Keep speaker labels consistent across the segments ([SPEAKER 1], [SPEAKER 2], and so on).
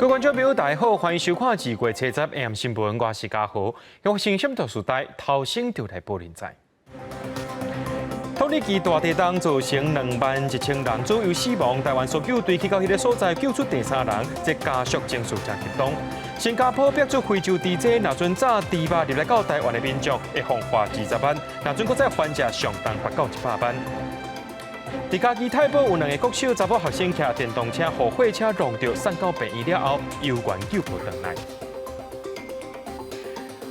[SPEAKER 1] 位觀眾朋友，大家好，歡迎收看《2月70 AM 新聞》，我是嘉豪。用新鮮大時代，頭先就來報恁知。土耳其大地震造成21,000人左右死亡，台灣搜救隊去到彼个所在救出第三人，這家屬情緒誠激動。新加坡逼出非洲豬災，若準炸豬肉入來到台灣的民眾會予罰20萬，若準閣再犯者上重罰到100萬。佇嘉義太保有兩个國小查某學生騎電動車，予貨車撞著，送到病院了後，猶原救無轉來。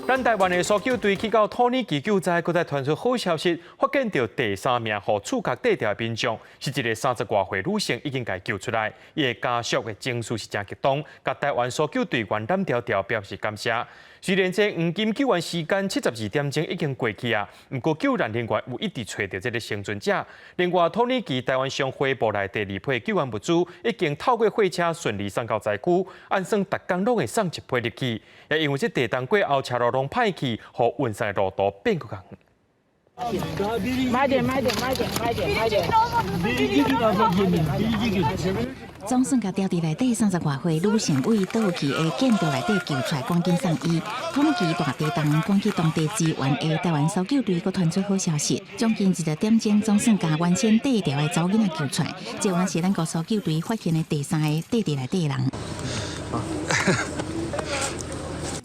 [SPEAKER 1] 咱台灣的搜救隊去到土耳其救災，閣再傳出好消息，發現著第三名予厝殼綴掉的民眾，是一个30外歲女性，已經共救出來。伊的家屬的情緒是誠激動，共台灣搜救隊員攬牢牢表示感謝。雖然這黃金救援時間72點鐘已經過去啊，毋過救援人員有一直揣著這个生存者。另外，土耳其台灣商會募來第二批救援物資，已經透過貨車順利送到災區，按算逐工攏會送一批入去。也因為這地震過後，車路攏歹去，予運送的路途變閣較遠。
[SPEAKER 2] 買點買點買點買點買點。
[SPEAKER 3] 總算共牢佇內底30外歲女性為倒去的建築內底救出來，趕緊送醫。土耳其大地震趕去當地支援的台灣搜救隊閣傳出好消息，將近20點鐘總算共原先綴牢的查某囡仔救出來，這原是咱國搜救隊發現的第三個綴佇內底的人。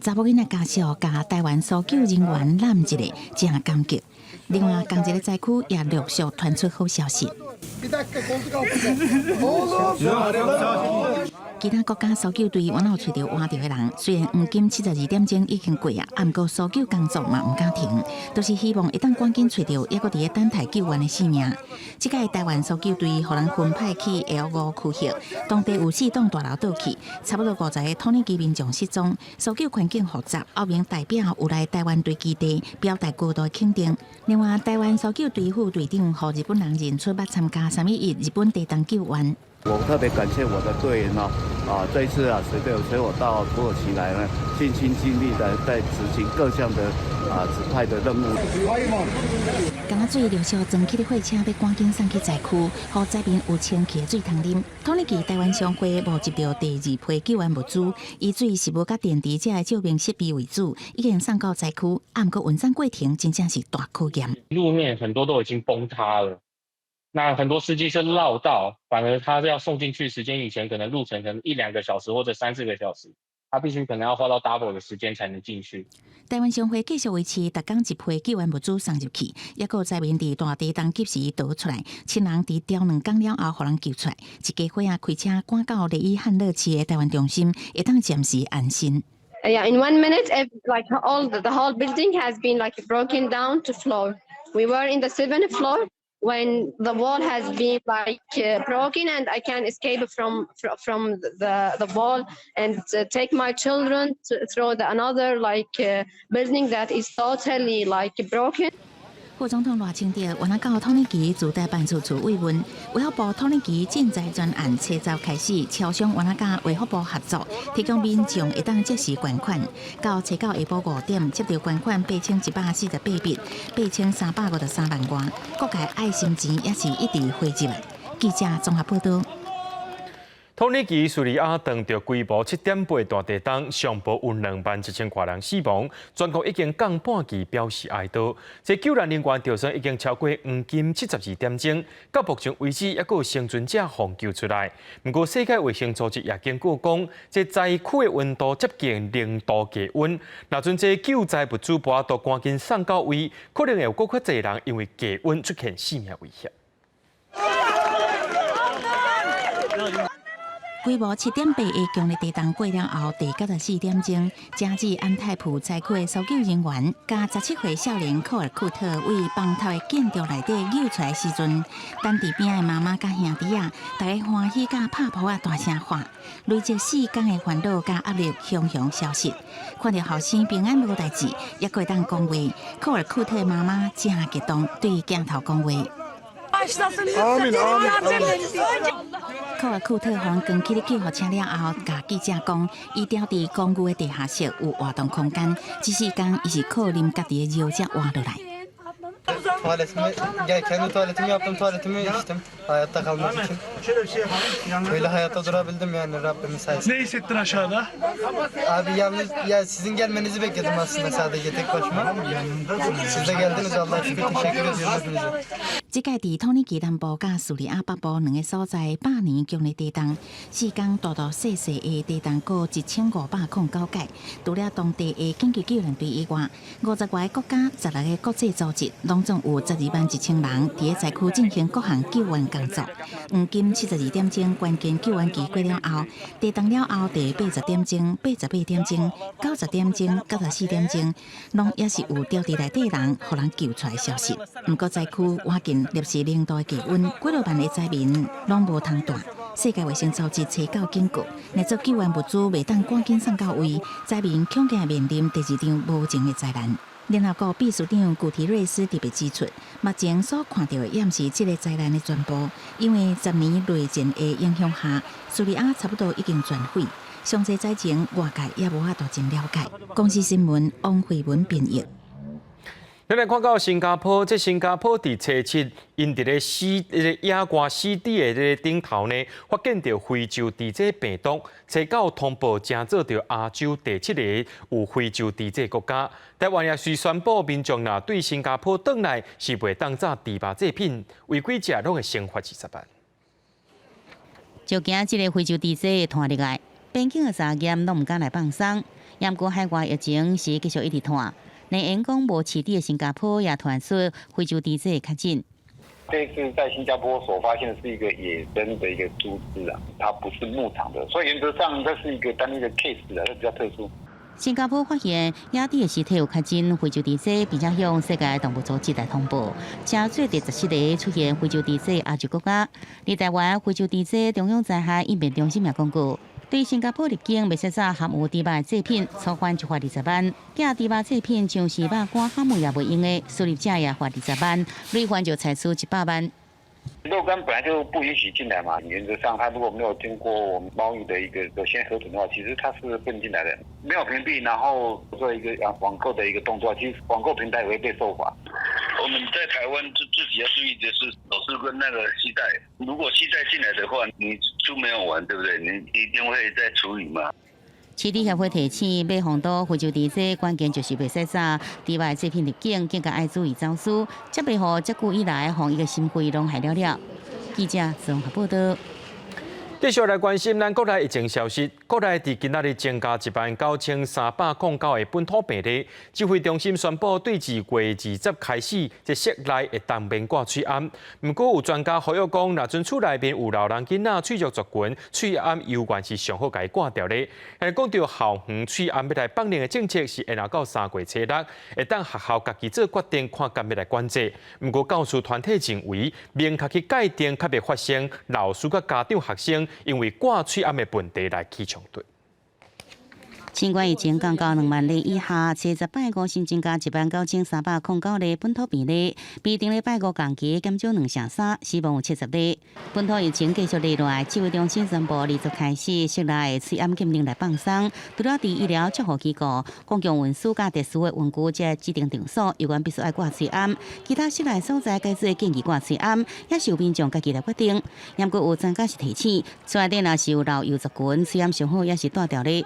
[SPEAKER 3] 查某囡仔家屬共台灣搜救人員攬一下，誠感激。另外，仝一个災區也陸續傳出好消息。其他國家搜救隊原來有揣著活著的人，雖然黃金72點鐘已經過啊，毋過搜救工作嘛毋敢停，都是希望會當趕緊揣著猶閣佇咧等待救援的性命。這擺台灣搜救隊予人分派去 L5區域，當地有四棟大樓倒去，差不多50個土耳其民眾失蹤，搜救環境複雜。歐盟代表有來台灣隊基地表達高度肯定。另外，台灣搜救隊副隊長予日本人認出捌參加3.11日本地震救援。
[SPEAKER 4] 我特別感謝我的隊員哦，啊，這一次啊，隨我到土耳其來呢，盡心盡力的在執行各項的指派的任務。
[SPEAKER 3] 敢若水陸續裝起的貨車欲趕緊送去災區，予災民有清氣的水通啉。土耳其台灣商會募集著第二批救援物資，以水食物佮電池這的照明設備為主，已經送到災區。啊，毋過運送過程真正是大考驗。
[SPEAKER 5] 路面很多都已經崩塌了。那很多司機是繞道，反而他要送進去時間以前可能路程可能一兩個小時或者三四個小時，他必須可能要花到 double 的時間才能進去。
[SPEAKER 3] 台灣商會繼續維持逐工一批救援物資送入去，猶閣有災民佇大地震及時逃出來，親人佇牢2工了後，予人救出來。一家伙仔開車趕到雷伊漢勒市的台灣中心，會當暫時安身。
[SPEAKER 6] Yeah, in one minute, like all the whole building has been like broken down to floor. We were in the seventh floor when the wall has been like broken and I can escape from the wall and take my children through the another like building that is totally like broken.
[SPEAKER 3] 副總統賴清德原來到土耳其駐台辦事處慰問，衛福部土耳其賑災專案初十開始磋商，原來佮衛福部合作，提供民眾會當即時捐款。到初九下晡5點，接著捐款8148筆，8353萬外，各界愛心錢也是一直匯入來。記者綜合報道。
[SPEAKER 1] 土耳其敘利亞當著規模7.8大地震，上報有21,000外人死亡，全國已經降半旗表示哀悼。這救援人員就算已經超過黃金72點鐘，到目前為止，猶閣有生存者予救出來。毋過世界衛生組織也警告講，這災區的溫度接近0度低溫，若準這救災物資無法度趕緊送到位，可能會有閣較濟人因為低溫出現性命危險。
[SPEAKER 3] 規模7.8的強烈地震過了後，第94點鐘，加濟安泰普災區的搜救人員，共17歲少年科爾庫特為崩塌的建築內底救出來時陣，等佇邊的媽媽佮兄弟仔，大家歡喜佮拍噗仔大聲喊，累積4工的煩惱佮壓力雄雄消失。看著後生平安無代誌，猶閣會當講話，科爾庫特媽媽誠激動，對鏡頭講話。科爾庫特予人扛起咧救護車了後，共記者講，伊牢佇公寓的地下室有活動空間，這四工伊是靠啉家己的尿才活落來。
[SPEAKER 7] Tuvaletimi, gel kendi tuvaletimi yaptım, tuvaletimi içtim. Hayatta kalmak için. Şöyle bir şey yapalım. Yanına
[SPEAKER 8] Böyle hayatta durabildim yani Rabbimin sayesinde.
[SPEAKER 7] Ne hissettin aşağıda?
[SPEAKER 8] Abi yalnız ya sizin gelmenizi bekledim aslında sadece tek başıma. Siz de geldiniz, Allah'a şükür, teşekkür ediyorum hepinize.
[SPEAKER 3] 這屆佇土耳其南部佮敘利亞北部兩个所在百年強烈地動，四工大大細細的地動過1509屆。除了當地的緊急救援隊以外，50外个國家、16個國際組織，攏總有12萬1千人佇咧災區進行各項救援工作。黃金72點鐘關鍵救援期過了後，地動了後，佇80點鐘、88點鐘、90點鐘、94點鐘，攏猶是有牢佇內底人予人救出來消息。毋過災區倚近攝氏0度的低溫，幾落萬的災民攏無通蹛。世界衛生組織初九警告，若做救援物資袂當趕緊送到位，災民恐驚面臨第二場無情的災難。聯合國秘書長古提瑞斯特別指出，目前所看著的猶毋是這个災難的全部，因為10年內戰的影響下，敘利亞差不多已經全毀，詳細災情外界也無法度真了解。公視新聞王慧文編譯。
[SPEAKER 1] 咱來看到新加坡，這新加坡佇初七，𪜶佇咧死這个野外死地的這个頂頭呢，發現著非洲豬隻病毒，初九通報成做著亞洲第七个有非洲豬隻國家。台灣也隨宣布，民眾若對新加坡轉來是袂當炸豬肉製品，違規者攏會懲罰20萬。
[SPEAKER 3] 就驚這个非洲豬隻會傳入來，邊境的查驗攏毋敢來放鬆。毋過海外疫情是繼續一直傳。連因講無飼豬的新加坡也傳出非洲豬隻確診。
[SPEAKER 9] 這次在新加坡所發現的是一個野生的一個豬隻啊，它不是牧場的，所以原則上這是一個單一的 case 啊，這比較特殊。
[SPEAKER 3] 新加坡發現野豬的屍體有確診非洲豬隻，並且向世界動物組織來通報，成做第17個出現非洲豬隻亞洲國家。佇台灣非洲豬隻中央災害應變中心也公告，對新加坡入境袂使炸含有豬肉的製品，處罰就罰20萬。寄豬肉製品像是肉乾、哈姆也袂用的，輸入者也罰20萬，累犯就裁處100萬。
[SPEAKER 9] 肉乾本來就不允許進來嘛，原則上，它如果沒有經過我們貿易的一個先核准的話，其實它是不能進來的。沒有屏蔽，然後做一個網購的一個動作，其實網購平台也會被受罰。
[SPEAKER 10] 我們在台灣自己要注意的是手勢跟那個攜帶，如果攜帶進來的話，你就沒有完，對不對？你一定會再處理嘛。
[SPEAKER 3] 飼豬協會提醒，欲防堵非洲豬隻，關鍵就是袂使炸豬肉製品入境，更加愛注意走私，才袂予遮久以來防疫的心血攏害了了。記者綜合報道。
[SPEAKER 1] 繼續來關心咱國內疫情消息。國內佇今仔日增加19,309個本土病例。指揮中心宣布，對2月20開始，這室內會當免掛喙罨。毋過有專家呼籲講，若陣厝內面有老人囡仔喙弱族群，喙罨猶原是上好共伊掛著咧。但講著校園喙罨欲來放寬的政策是延後到3月初六，會當學校家己做決定，看敢欲來管制。毋過教師團體認為，明確去界定，較袂發生老師佮家長學生因為掛喙罨的問題來起衝突。
[SPEAKER 3] 新冠疫情降到2萬例以下，初十拜五新增加19,309例本土病例，比頂禮拜五同期減少兩成三，死亡有70例。本土疫情繼續落來，指揮中心宣布二十開始室內喙罨禁令來放鬆，除了佇醫療照護機構、公共運輸佮特殊的文具這指定場所，猶原必須愛掛喙罨。其他室內所在改做建議掛喙罨，也是由民眾家己來決定。毋過有專家是提醒，厝內底若是有老幼族群，喙罨上好猶是戴著咧。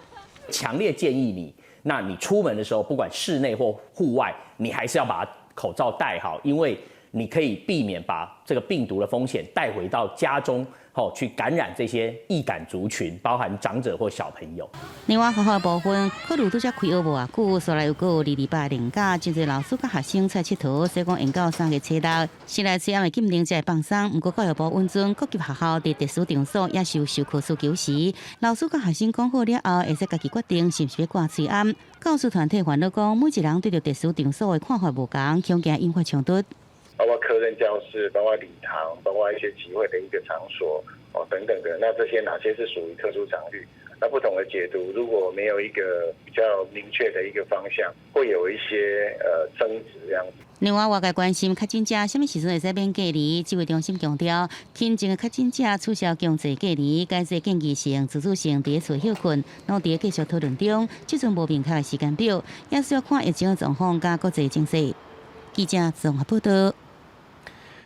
[SPEAKER 11] 強烈建議你，那你出門的時候，不管室內或戶外，你還是要把口罩戴好，因為你可以避免把這個病毒的風險帶回到家中，吼，去感染這些易感族群，包含長者或小朋友。
[SPEAKER 3] 另外，學校部分考慮拄才開學無偌久，煞來又閣有二禮拜連假，真濟老師佮學生出來𨑨迌，所以講延到3月初六，室內喙罨的禁令才會放鬆。毋過教育部允准各級學校佇特殊場所也是有授課需求時，老師佮學生講好了後，會使家己決定是毋是欲掛喙罨。教師團體煩惱講，每一人對著特殊場所的看法無仝，恐驚引發衝突。
[SPEAKER 9] 包括課任教室，包括禮堂，包括一些集會的一個場所，哦等等的，那這些哪些是屬於特殊場域？那不同的解讀，如果沒有一個比較明確的一個方向，會有一些爭執這樣子。
[SPEAKER 3] 另外，外界關心確診者啥物時陣會使免隔離？指揮中心強調，輕症的確診者取消強制隔離，改做建議性、自主性佇咧厝歇睏，攏佇咧繼續討論中。這陣無明確的時間表，也需要看疫情的狀況佮國際情勢。記者綜合報道。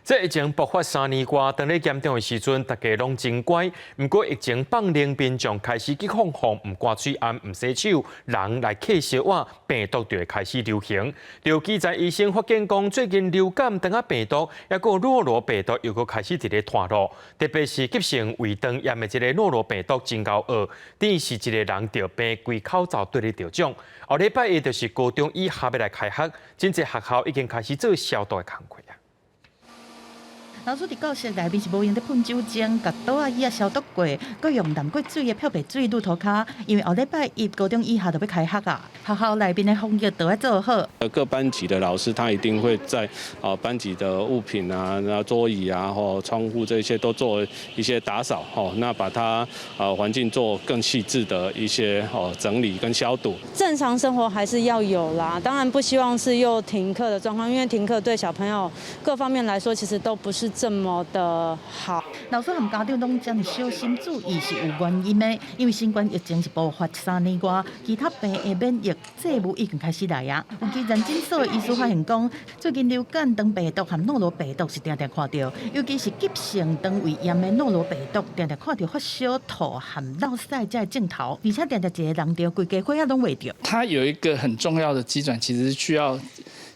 [SPEAKER 1] 這疫情爆發3年外，當咧嚴重的時陣，大家攏真乖。毋過疫情放寬，民眾開始去放放，毋掛喙罨，毋洗手，人來客相倚，病毒就會開始流行。有基層醫生發現講，最近流感腸仔病毒，抑閣諾羅病毒又閣開始佇咧傳咯。特別是急性胃腸炎的這個諾羅病毒真𠢕惡，等於是一個人著病，規口罩綴咧著獎。後禮拜一就是高中以下欲來開學，真濟學校已經開始做消毒的工課啊。
[SPEAKER 12] 老師佇教室內面是無閒咧噴酒精，共桌仔椅仔消毒過，閣用淋過水的漂白水揬塗跤。因為後禮拜一高中以下就欲開學啊，學校內面的防疫都欲做好。
[SPEAKER 13] 各班級的老師他一定會在班級的物品啊、那桌椅啊、或窗戶這些都做一些打掃，吼，那把它環境做更細緻的一些整理跟消毒。
[SPEAKER 14] 正常生活還是要有啦，當然不希望是又停課的狀況，因為停課對小朋友各方面來說其實都不是這麼的好。
[SPEAKER 12] 老師和家長攏遮爾小心注意是有原因的，因為新冠疫情是爆發3年外，其他病的免疫債務已經開始來啊。有基層診所的醫師發現講，最近流感腸病毒和諾羅病毒是定定看著，尤其是急性腸胃炎的諾羅病毒，定定看著發燒、吐和落屎這个症頭，而且定定一個人著，規家伙仔攏會著。
[SPEAKER 15] 它有一個很重要的機轉，其實需要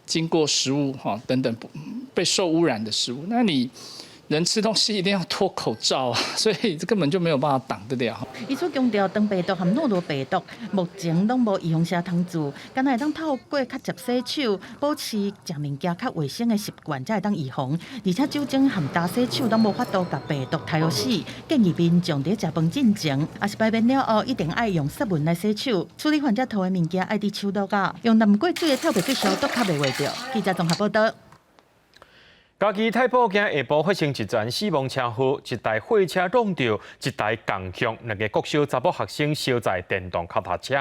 [SPEAKER 15] 經過食物哈等等被受污染的食物，那你人吃東西一定要脫口罩啊，所以這根本就沒有辦法擋得了。
[SPEAKER 12] 醫師強調，腸病毒和諾羅病毒目前攏無預防針通注，敢若會當透過較捷洗手、保持食物件較衛生的習慣，才會當預防。而且酒精和焦洗手攏無法度共病毒殺死。建議民眾佇食飯進前，抑是排便了後，一定愛用殺菌來洗手。處理患者吐的物件愛佇手橐仔，用淋過水的漂白水消毒，較袂會著。記者綜合報道。
[SPEAKER 1] 嘉義太保街下晡發生一場死亡車禍，一台貨車挵著一台共向兩个國小查某學生相載電動腳踏車，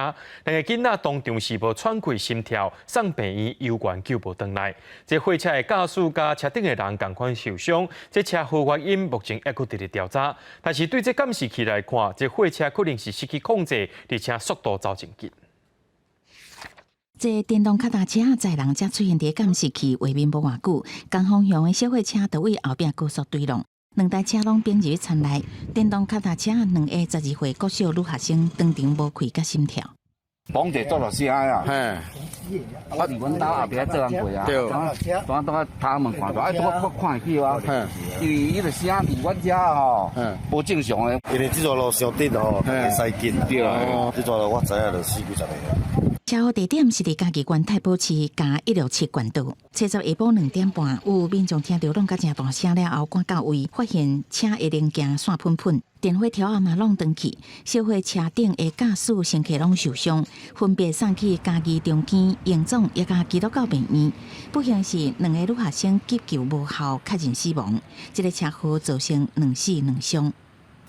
[SPEAKER 1] 兩个囡仔當場是無喘氣心跳，送病院猶原救無轉來。這貨車的駕駛佮車頂的人仝款受傷，這車禍原因目前猶閣佇咧調查。但是對這監視器來看，這貨車可能是失去控制，而且速度走真緊。
[SPEAKER 3] 這電動腳踏車載人才出現佇監視器畫面無偌久，仝方向的小貨車就對後壁高速追撞，兩台車攏並入田內。電動腳踏車兩個12歲國小女學生當場無氣佮心跳。
[SPEAKER 16] 嘣一做落死啊！嘿，我佇阮兜後壁做工課啊，對，當當頭門看著，哎，我看會去啊，因為彼个聲佇阮遮吼，無正常的。
[SPEAKER 17] 因為這條路傷窄吼，會駛緊。對，這條路我知影就死幾十个。
[SPEAKER 3] 車禍地點是佇嘉義縣太保市嘉167縣道。初十下晡2點半，有民眾聽著挵甲誠大聲了後，趕到位，發現車的零件散噴噴，電火柱仔嘛攏斷去，小貨車頂的駕駛乘客攏受傷，分別送去嘉義長庚、榮總以及基督教病院。不幸是兩个女學生急救無效，確認死亡。這个車禍造成兩死兩傷。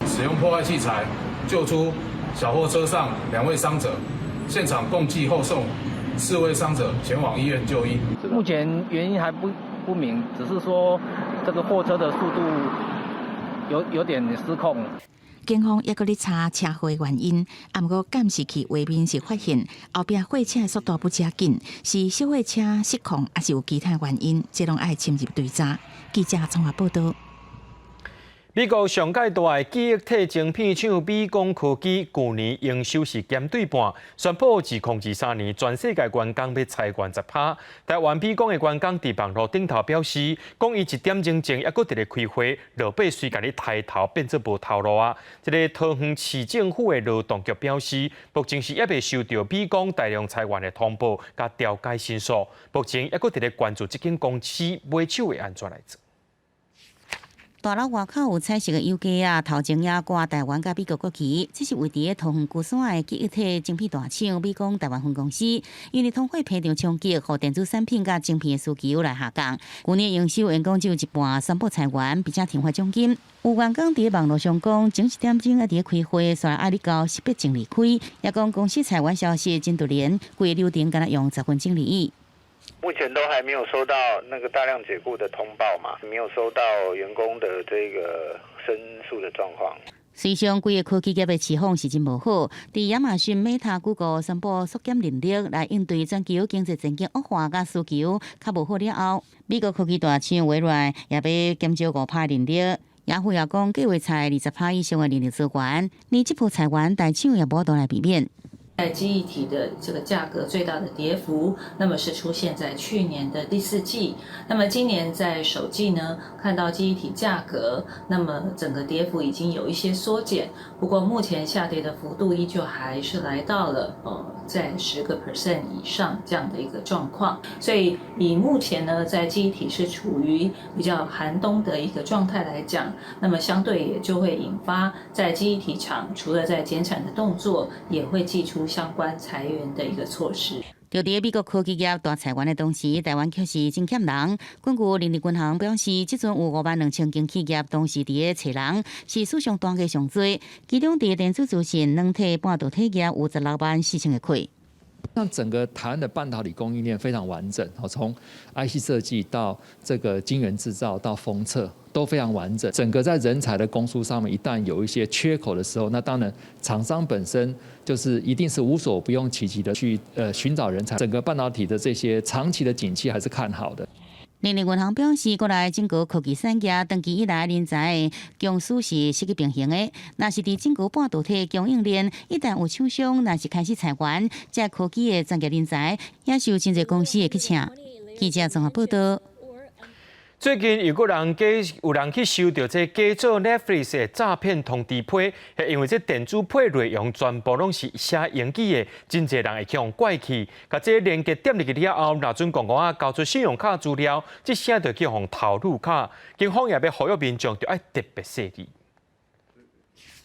[SPEAKER 18] 使用破壞器材救出小貨車上兩位傷者。現場共計後送四位傷者前往醫院就醫。
[SPEAKER 19] 目前原因還不明，只是說這個貨車的速度有點失控。
[SPEAKER 3] 警方猶閣咧查車禍原因，毋過監視器畫面是發現後壁貨車的速度不誠緊，是小貨車失控，抑是有其他原因？這攏愛深入追查。記者綜合報道。
[SPEAKER 1] 美國上蓋大的記憶體晶片廠美光科技，舊年營收是減對半，宣布2023年全世界員工欲裁員10%。台灣美光的員工佇網路頂頭表示，講伊一點鐘前猶閣佇咧開會，老闆隨共你刣頭變做無頭路啊！這个桃園市政府的勞動局表示，目前是猶未收著美光大量裁員的通報佮調解申訴，目前猶閣佇咧關注這間公司買手會按怎來做。
[SPEAKER 20] 大樓外口有彩色的油架仔，頭前也掛台灣佮美國國旗。這是位佇桃園龜山的記憶體晶片大廠美光台灣分公司，因為通貨膨脹衝擊，予電子產品佮晶片的需求來下降。舊年營收員工只有一半，宣布裁員，並且停發獎金。有員工佇網路上講，前一點鐘猶佇咧開會，煞來愛你到10分鐘離開。也講公司裁員消息真突然，規个流程敢若用10分鐘而已。
[SPEAKER 9] 目前都還沒有收到那個大量解僱的通報嘛，沒有收到員工的這個申訴的狀況。
[SPEAKER 20] 事實上，規个科技業的市況是真無好。佇亞馬遜、Meta、Google 宣布縮減人力來應對全球經濟前景惡化佮需求較無好了後，美國科技大廠微軟也欲減少5%人力。雅虎也講計劃裁20%以上的人力資源，連這波裁員大廠也無法度來避免。
[SPEAKER 21] 在記憶體的這個價格最大的跌幅，那麼是出現在去年的第四季。那麼今年在首季呢，看到記憶體價格，那麼整個跌幅已經有一些縮減，不過目前下跌的幅度依舊還是來到了在10% 以上這樣的一個狀況。所以以目前呢，在記憶體是處於比較寒冬的一個狀態來講，那麼相對也就會引發在記憶體廠除了在減產的動作，也會祭出相關裁員的一個措施。
[SPEAKER 20] 就佇美國科技業大裁員的同時，台灣卻是真欠人。根據人力銀行表示，這陣有5萬2千間企業同時佇咧揣人，是史上單月上濟。其中，佇電子資訊、軟體、半導體業有16萬4千个缺。
[SPEAKER 22] 那整個台灣的半導體供應鏈非常完整，從 IC 設計到這個晶圓製造到封測都非常完整。整個在人才的供輸上面，一旦有一些缺口的時候，那當然廠商本身就是一定是無所不用其極的去尋找人才。整個半導體的這些長期的景氣還是看好的。
[SPEAKER 20] 人力銀行表示，國內整個科技產業長期以來人才供需是失去平衡的。若是佇整個半導體供應鏈一旦有廠商若是開始裁員，這科技的專業人才也是有真濟公司會去請。記者綜合報道。
[SPEAKER 1] 最近有人去收著這假做 Netflix 的詐騙通知批，因為這電子批內容全部攏是寫英語的，真濟人會去予拐去。共這連結點入去了後，若準講講啊，交出信用卡資料，這聲就去予偷入卡。警方也欲呼籲民眾，著愛特別細膩。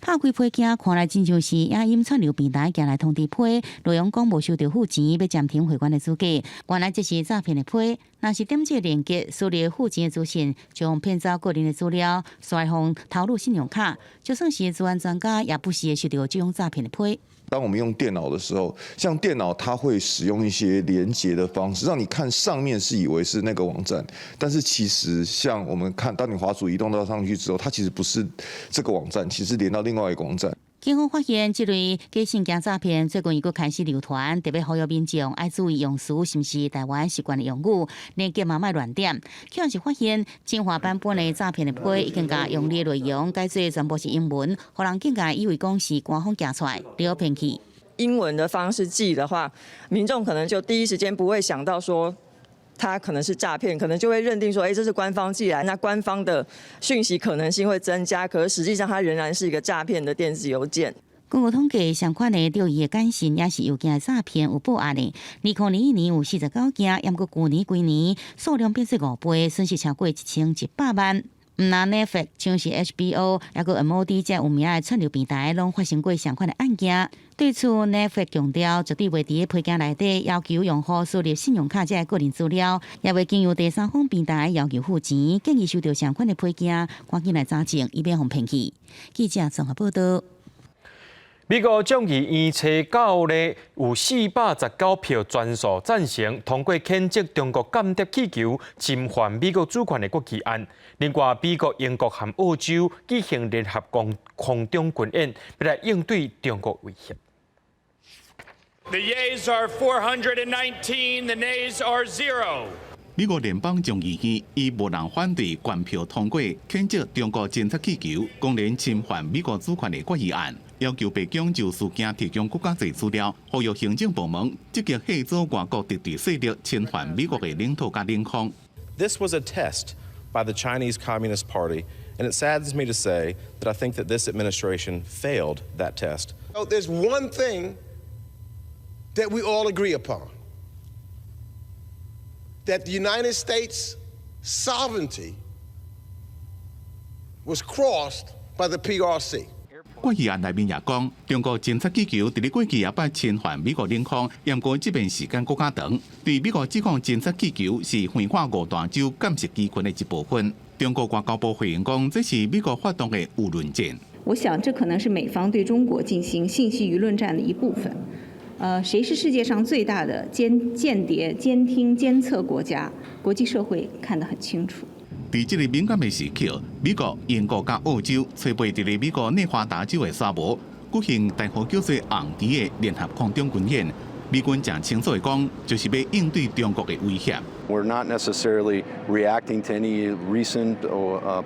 [SPEAKER 20] 拍開批件，看來真像是影音串流平台寄來通知批，內容講無收著付錢，欲暫停會員的資格。原來這是詐騙的批，若是點這個連結，輸入付錢的資訊，將騙走個人的資料，隨予偷入信用卡。就算是資安專家，也不時會收著這種詐騙的批。
[SPEAKER 23] 當我們用電腦的時候，像電腦它會使用一些連結的方式，讓你看上面是以為是那個網站，但是其實像我們看，當你滑鼠移動到上去之後，它其實不是這個網站，其實連到另外一個網站。
[SPEAKER 20] 警方發現這類假信件詐騙最近又閣開始流傳，特別呼籲民眾愛注意用詞是毋是台灣習慣的用語，連結嘛莫亂點。可是發現進化版本的詐騙的批已經共用字內容改做全部是英文，予人更加以為講是官方寄出來，予騙去。
[SPEAKER 24] 英文的方式寄的話，民眾可能就第一時間不會想到說他可能是詐騙，可能就會認定說，哎，這是官方寄來，那官方的訊息可能性會增加，可是實際上它仍然是一個詐騙的電子郵件。
[SPEAKER 20] 根據統計，相款的釣魚的簡訊抑是郵件的詐騙有報案的，2021年有49件，毋過舊年規年數量變做5倍，損失超過1100萬。毋但 Netflix，像是 HBO，抑閣 MOD 這有名的串流平台，攏發生過相款的案件。對此，Netflix 強調，絕對袂佇批件內底要求用戶輸入信用卡這個個人資料，也袂經由第三方平台要求付錢。建議收著相款的批件，趕緊來查證，以免予騙去。記者綜合報道。
[SPEAKER 1] 美國眾議院初九咧有419票全數贊成通過譴責中國間諜氣球侵犯美國主權的決議案。另外，美國、英國和澳洲舉行聯合空空中軍演，欲來應對中國威脅。
[SPEAKER 25] The yeas are 419, the nays are 0.
[SPEAKER 26] 美國聯邦眾議院以無人反對懸票通過譴責中國偵測氣球公然侵犯美國主權的決議案，要求白宮就事件提供閣較濟資料，呼籲行政部門積極嚇阻外國敵對勢力侵犯美國的領土佮領空。
[SPEAKER 27] This was a test by the Chinese Communist Party, and it saddens me to say that I think that this administration failed that test.
[SPEAKER 28] There's one thing that we all agree upon, that the United States sovereignty was crossed by the PRC.
[SPEAKER 26] 決議案內面也講，中國偵測氣球佇咧過去也捌侵犯美國領空，毋過這遍時間閣較長。對美國指控偵測氣球是橫跨五大洲監視機群的一部分。中國外交部回應講，這是美國發動的輿論戰。
[SPEAKER 29] 我想，這可能是美方對中國進行信息輿論戰的一部分。誰是世界上最大的間諜、監聽、監測國家？國際社會看得很清楚。
[SPEAKER 26] 佇這个敏感的時刻，美國、英國佮澳洲揣陪佇咧美國內華達州的沙漠舉行代號叫做紅旗的聯合空中軍演。美軍誠清楚的講，就是欲應對中國的威脅。
[SPEAKER 2] We're not necessarily reacting to any recent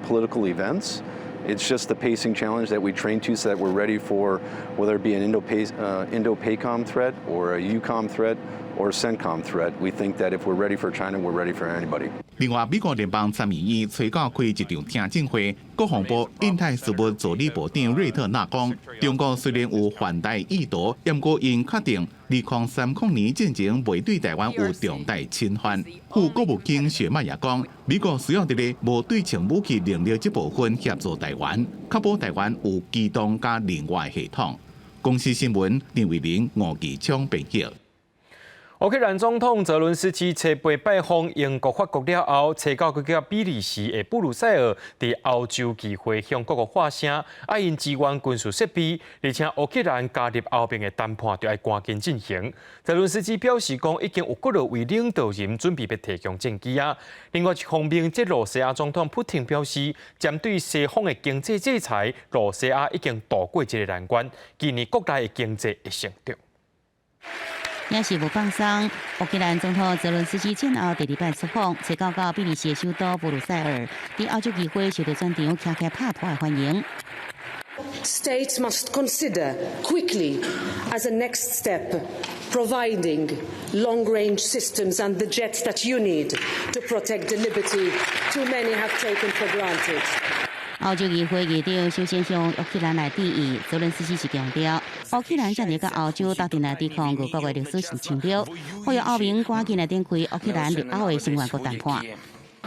[SPEAKER 2] political events. It's just the pacing challenge that we train to so that we're ready for whether it be an Indo-PACOM threat or a EUCOM threat or a CENTCOM threat. We think that if we're ready for China, we're ready for anybody.
[SPEAKER 26] 另外，美國聯邦參議院揣九開一場聽證會，國防部印太事務助理部長瑞特納講，中國雖然有犯台意圖，毋過𪜶確定2030年進前袂對台灣有重大侵犯。副國務卿雪曼也講，美國需要佇咧無對稱武器能力這部分協助台灣，確保台灣有機動佮靈活系統。公視新聞陳慧玲、吳繼昌編譯。
[SPEAKER 1] 烏克蘭總統澤倫斯基初八拜訪英國、法國了後，初九閣去比利時的布魯塞爾，佇歐洲議會向各國發聲，愛𪜶支援軍事設備，而且烏克蘭加入歐盟的談判就愛趕緊進行。澤倫斯基表示講，已經有幾落位領導人準備欲提供戰機啊。另外一方面，這羅西亞總統普廷表示，針對西方的經濟制裁，羅西亞已經渡過這个難關，今年國內的經濟會成長。
[SPEAKER 20] 也是無放鬆，烏克蘭總統澤倫斯基戰後第二擺出訪，初九到比利時的首都布魯塞爾，佇歐洲議會受到全場徛起來拍噗的歡迎。
[SPEAKER 4] States must consider quickly, as a next step, providing long-range systems and the jets that you need to protect the liberty too many have taken for granted.
[SPEAKER 20] 歐洲議會議長首先向烏克蘭來致意，澤倫斯基是強調，烏克蘭正佇佮歐洲鬥陣來抵抗俄國的歷史性侵略，呼籲歐盟趕緊來展開烏克蘭入歐的成員國談判。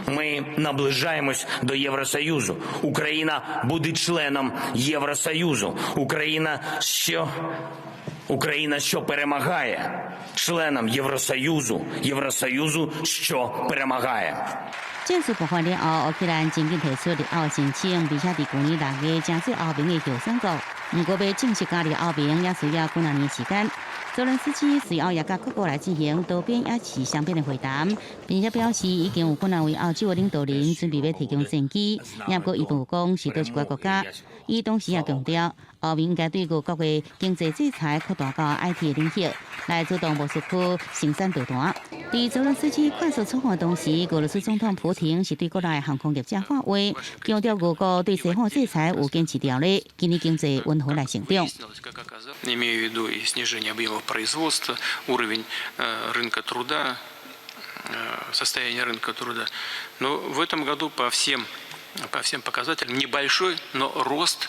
[SPEAKER 5] Ми наближаємось до Євросоюзу. Україна буде членом Євросоюзу. Україна, що перемагає, членом Євросоюзу, Євросоюзу, що перемагає.
[SPEAKER 20] 戰事爆發了後，烏克蘭真緊提出入歐申請，而且佇舊年六月成做歐盟的候選國。毋過欲正式加入歐盟，也需要幾若年時間。澤倫斯基隨後也佮各國來進行多邊抑是雙邊的會談，並且表示已經有幾若位歐洲的領導人準備欲提供戰機，也毋過伊無講是佗一个國家。伊同時也強調，歐盟應該對俄國的經濟制裁擴大到 IT 領域，來阻擋莫斯科生產導彈。佇澤倫斯基快速出訪的同時，俄羅斯總統普廷是對國內航空業者喊話，強調俄國對西方制裁有堅持條例，今年經濟溫和來成長。
[SPEAKER 6] Имею в виду и снижение объемов производства, уровень рынка труда, состояние рынка труда. Но в этом году по всем показателям небольшой, но рост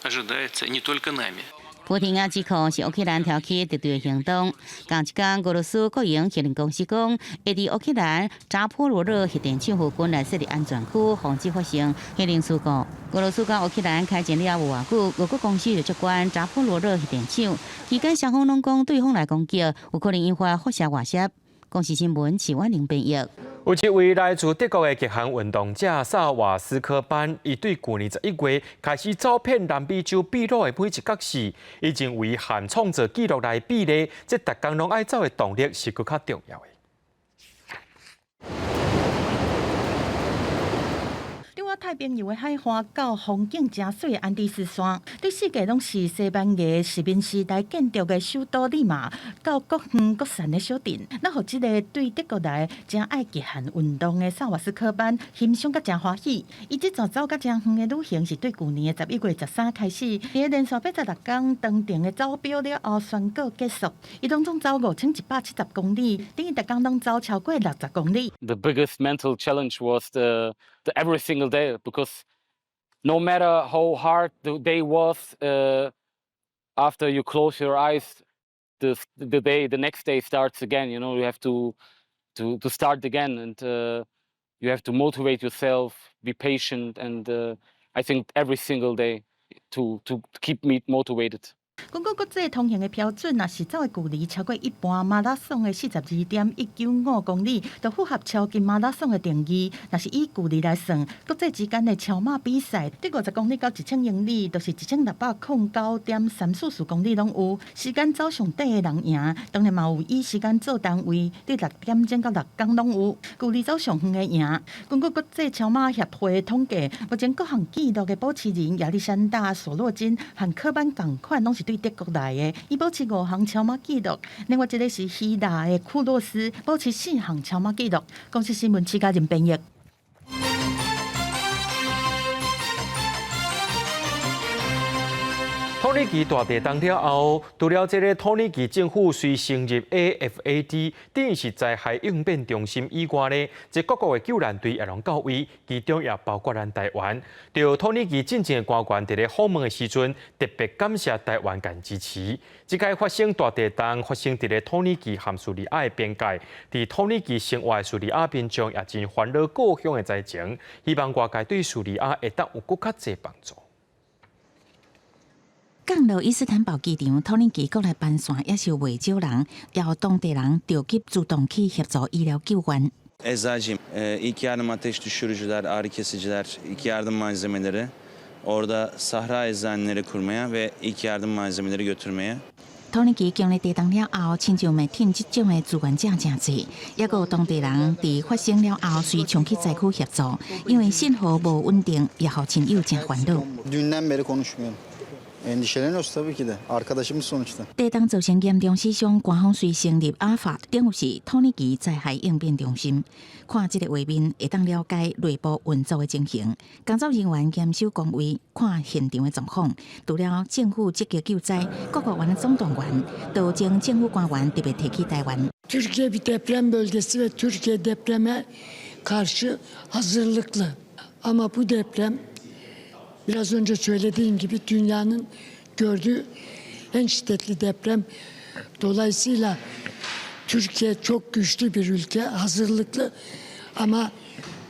[SPEAKER 6] ожидается не только нами.
[SPEAKER 20] 普廷也指控是烏克蘭挑起敵對行動。仝一工，俄羅斯國營核能公司講，會佇烏克蘭扎波羅熱核電廠附近來設立安全區，防止發生核能事故。俄羅斯佮烏克蘭開戰了無偌久，俄國公司就接管扎波羅熱核電廠，期間雙方攏講對方來攻擊，有可能引發輻射外洩。公視新聞徐婉玲編譯。
[SPEAKER 1] 有一位來自德國的極限運動者薩瓦斯科班，伊對舊年11月開始走遍南美洲秘魯的每一角時，伊認為和創造紀錄來比咧，這逐工攏愛走的動力是閣較重要的。
[SPEAKER 12] 太平洋的海岸到風景誠媠的安第斯山，對世界攏是西班牙殖民時代建築的首都利馬，到各遠各山的小鎮，咱予這个對德國來誠愛極限運動的薩瓦斯科班欣賞甲誠歡喜。伊這逝走甲誠遠的旅行是對舊年的11月13開始，佇連續86工長程的走錶了後宣告結束。伊攏總走5170公里，等於逐工攏走超過60公里。
[SPEAKER 7] The biggest mental challenge was the every single day, because no matter how hard the day was, after you close your eyes, the next day starts again. You have to start again, and you have to motivate yourself, be patient, and I think every single day to keep me motivated.
[SPEAKER 12] 根據國際通行的標準，若是走的距離超過一般馬拉松的42.195公里，就符合超級馬拉松的定義。若是以距離來算，國際之間的超馬比賽，對50公里到1000英里，就是1609.344公里攏有。時間走上短的人贏，當然嘛有以時間做單位，對6點鐘到6工攏有。距離走上遠的贏。根據國際超馬協會統計，目前各項紀錄的保持人亞歷山大·索洛金和科班仝款，攏是對德國來的，伊保持五項超馬紀錄。另外一個是希臘的庫洛斯，保持四項超馬紀錄。公視新聞徐嘉仁編譯。
[SPEAKER 1] 土耳其大地震了後，除了這个土耳其政府隨成立 AFAD，等於是災害應變中心以外呢，這各國的救難隊也攏到位，其中也包括咱台灣。就土耳其進前的官員佇咧訪問的時陣，特別感謝台灣共支持。這擺發生大地震，發生佇咧土耳其和敘利亞的邊界，佇土耳其生活的敘利亞民眾也真煩惱故鄉的災情，希望外界對敘利亞會當有閣較濟幫助。
[SPEAKER 3] 降落伊斯坦堡機場，土耳其國內班線也是有袂少人，也予當地人召集主動去協助醫療救援。
[SPEAKER 8] Eczacıyım. İlk yardım ateş düşürücüler, ağrı kesiciler, ilk yardım malzemeleri orada sahra eczaneleri kurmaya ve ilk yardım malzemeleri götürmeye.
[SPEAKER 3] 土耳其強烈地震了後，親像麥挺這種的志願者誠濟，抑閣有當地人佇發生了後隨衝去災區協助，因為信號無穩定，也予親友誠煩惱。
[SPEAKER 10] Dünden beri konuşmuyorum. Endişeleniyoruz tabii ki de. Arkadaşımız sonuçta.
[SPEAKER 3] 地震造成嚴重死傷，官方隨成立阿法，等於是土耳其災害應變中心。看這個畫面，會當了解內部運作的情形。工作人員嚴守崗位，看現場的狀況。除了政府積極救災，各國的總動員，都將政府官員特別提起台灣。
[SPEAKER 11] Türkiye bir deprem bölgesi ve Türkiye depreme karşı hazırlıklı. Ama bu deprem biraz önce söylediğim gibi dünyanın gördüğü en şiddetli deprem. Dolayısıyla Türkiye çok güçlü bir ülke, hazırlıklı ama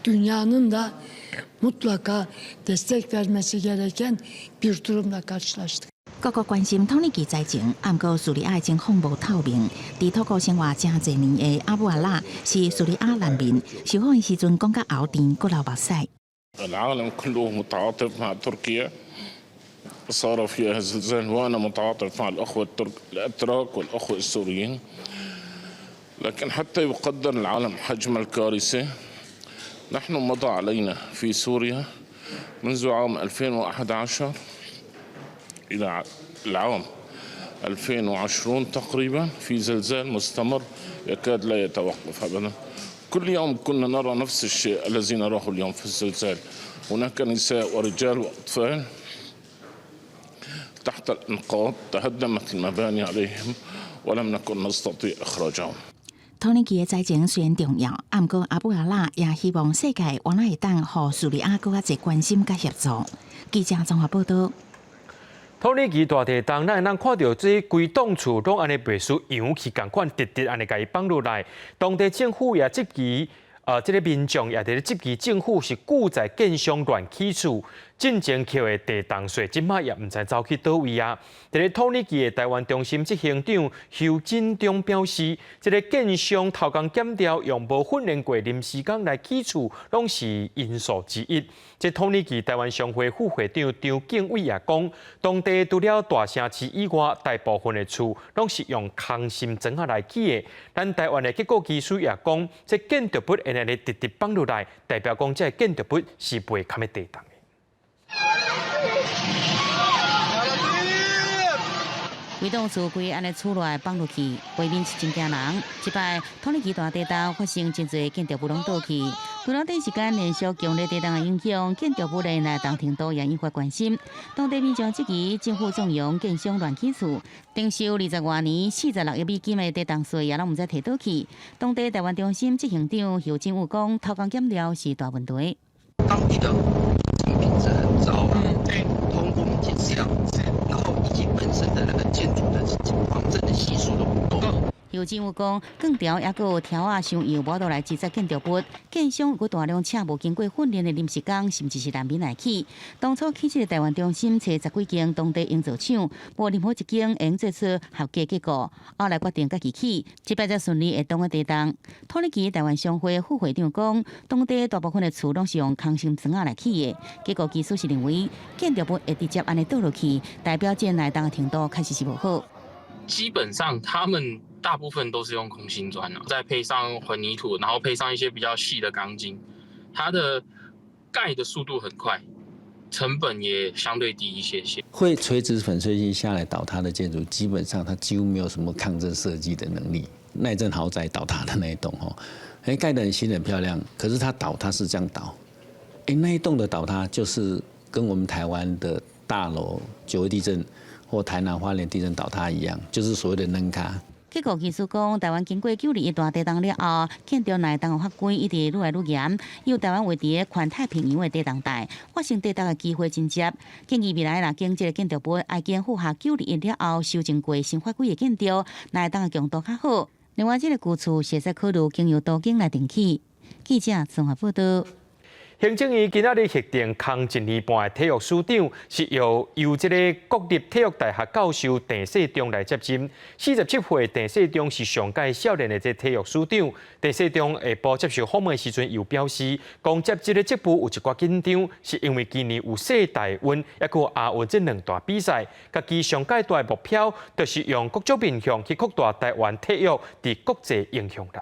[SPEAKER 11] dünyanın da mutlaka destek vermesi gereken bir durumla karşılaştık.
[SPEAKER 3] 各國關心土耳其災情，毋過敘利亞的情況無透明。佇土國生活誠濟年的阿布阿拉是敘利亞難民，受訪的時陣講甲喉甜，閣流目屎。
[SPEAKER 13] العالم كله متعاطف مع تركيا صار فيها زلزال وأنا متعاطف مع الأخوة الترك الأتراك والأخوة السوريين لكن حتى يقدر العالم حجم الكارثة نحن مضى علينا في سوريا منذ عام 2011 إلى العام 2020 تقريبا في زلزال مستمر يكاد لا يتوقف أبدا كل يوم كنا نرى نفس الشيء الذي نراه اليوم في الزلزال هناك نساء ورجال وأطفال تحت الأنقاض تهدمت المباني عليهم ولم نكن نستطيع إخراجهم
[SPEAKER 3] 土耳其的災情雖然重要，毋過阿布阿拉也希望世界原來會當予敘利亞閣較濟關心佮協助。記者綜合報導。
[SPEAKER 1] 土耳其大地震，咱會當看著這規棟厝攏按呢袂輸揚起仝款，直直按呢共伊放落來。當地政府也質疑，這个民眾也佇咧質疑政府是故在建商亂起厝，進前扣的地動稅，這擺也毋知走去佗位啊。佇咧土耳其的台灣中心執行長邱進忠表示，這个建商偷工減料，用無訓練過臨時工來起厝，攏是因素之一。這土耳其台灣商會副會長張敬偉也講，當地除了大城市以外，大部分的厝攏是用空心磚仔來起的。咱台灣的結構技師也講，這建築物會按呢直直放落來，代表講這个建築物是袂堪的地動的。
[SPEAKER 20] 規棟厝規按呢厝內放落去，畫面是真驚人。這擺土耳其大地震發生真濟建築物攏倒去，除了短時間連續強烈地震的影響，建築物的耐動程度也引發關心。當地民眾質疑政府縱容建商亂起厝，徵收20外年46億美金的地動稅也攏毋知提佗去。當地台灣中心執行長侯振武講，偷工減料是大問題。
[SPEAKER 14] 當地的品質很糟，對，通風減少，然後以及本身的那個建築的防震的係數都不夠。
[SPEAKER 20] 劉振武講，鋼條抑閣有條仔傷幼，無法度來制作建築物。建商有大量請無經過訓練的臨時工，甚至是難民來起。當初起這个台灣中心，揣十幾間當地營造廠，無任何一間會用做出合格結果。後來決定家己起，這擺才順利會動的地動。土耳其台灣商會副會長講，當地大部分的厝攏是用空心磚仔來起的。結構技術是認為建築物會直接按呢倒落去，代表這耐動的程度確實是無好。
[SPEAKER 9] 基本上他們大部分都是用空心磚，再配上混凝土，然後配上一些比較細的鋼筋，它的蓋的速度很快，成本也相對低一些些。
[SPEAKER 15] 會垂直粉碎性下來倒塌的建築，基本上它幾乎沒有什麼抗震設計的能力。耐震豪宅倒塌的那一棟，吼，哎，蓋得很新很漂亮，可是它倒它是這樣倒，哎，那一棟的倒塌就是跟我們台灣的大樓九二地震或台南花蓮地震倒塌一樣，就是所謂的軟跤。
[SPEAKER 20] 結構技師講，台灣經過9·21大地動了後，建築耐動的法規一直愈來愈嚴。由台灣位佇環太平洋的地動帶，發生地動的機會真濟。建議未來若興這个建築物，愛經符合九二一了後修正過新法規的建築，耐動的強度較好。另外，這个舊厝實在考慮經由都更來重起。記者綜合報道。
[SPEAKER 1] 行政院今仔日核定空一年半的體育署長，是由這个國立體育大學教授鄭世忠來接任。47歲鄭世忠是上屆少年的這體育署長。鄭世忠下晡接受訪問時陣，又表示，講接這个職務有一寡緊張，是因為今年有世大運，抑閣有亞運這兩大比賽，家己上蓋大的目標，就是用各種面向去擴大台灣體育佇國際影響力。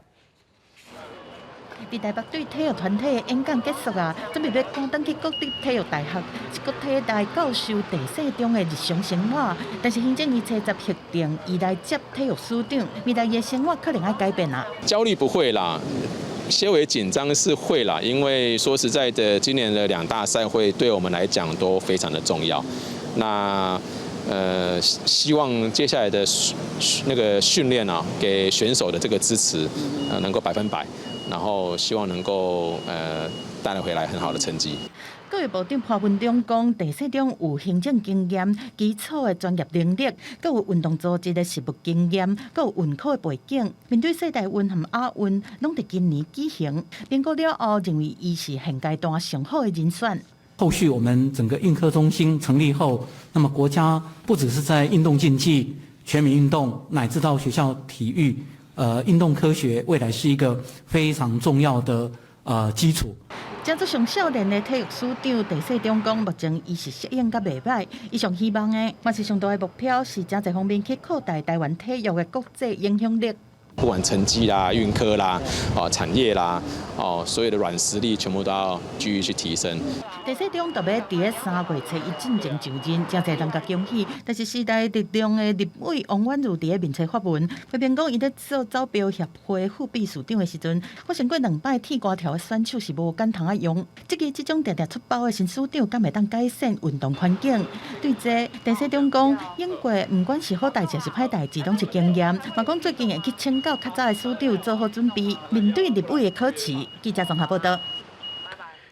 [SPEAKER 12] 佇台北對體育團體的演講結束啊，準備欲趕轉去國立體育大學，是國體大教授鄭世忠的日常生活。但是行政院初十核定，伊來接體育署長，未來伊的生活可能愛改變啊。
[SPEAKER 16] 焦慮不會啦，些微緊張是會啦，因為說實在的，今年的兩大賽會對我們來講都非常的重要。那希望接下來的那個訓練啊，給選手的這個支持，能夠100%。然後希望能夠帶回來很好的成績。
[SPEAKER 12] 教育部長潘文忠講，鄭世忠有行政經驗、基礎的專業能力，閣有運動組織的實務經驗，閣有運科的背景。面對世大運和亞運，攏佇今年舉行，評估了後，認為伊是現階段上好的人選。
[SPEAKER 17] 後續我們整個運科中心成立後，那麼國家不只是在運動競技、全民運動，乃至到學校體育。運動科學未來是一個非常重要的基礎。
[SPEAKER 12] 正做上少年的體育署長鄭世忠講，目前伊是適應甲袂䆀，伊上希望的，嘛是上大的目標是誠濟方面去擴大台灣體育的國際影響力。
[SPEAKER 16] 不管成績啦、運科啦、哦產業啦、哦所有的軟實力，全部都要繼續去提升。
[SPEAKER 12] 鄭世忠特欲佇咧3月初一進前就任，誠濟人共恭喜。但是時代力量的立委王婉嫺佇咧面冊發文，批評講伊咧做走標協會副秘書長的時陣，發生過兩擺鐵瓜條的選手是無敢通仔用。這个這種定定出包的新署長，敢會當改善運動環境？對這，鄭世忠講，用過毋管是好代誌抑是歹代誌，攏是經驗。嘛講最近會去請教較早的署長做好準備，面對立委的考試。記者綜合報道。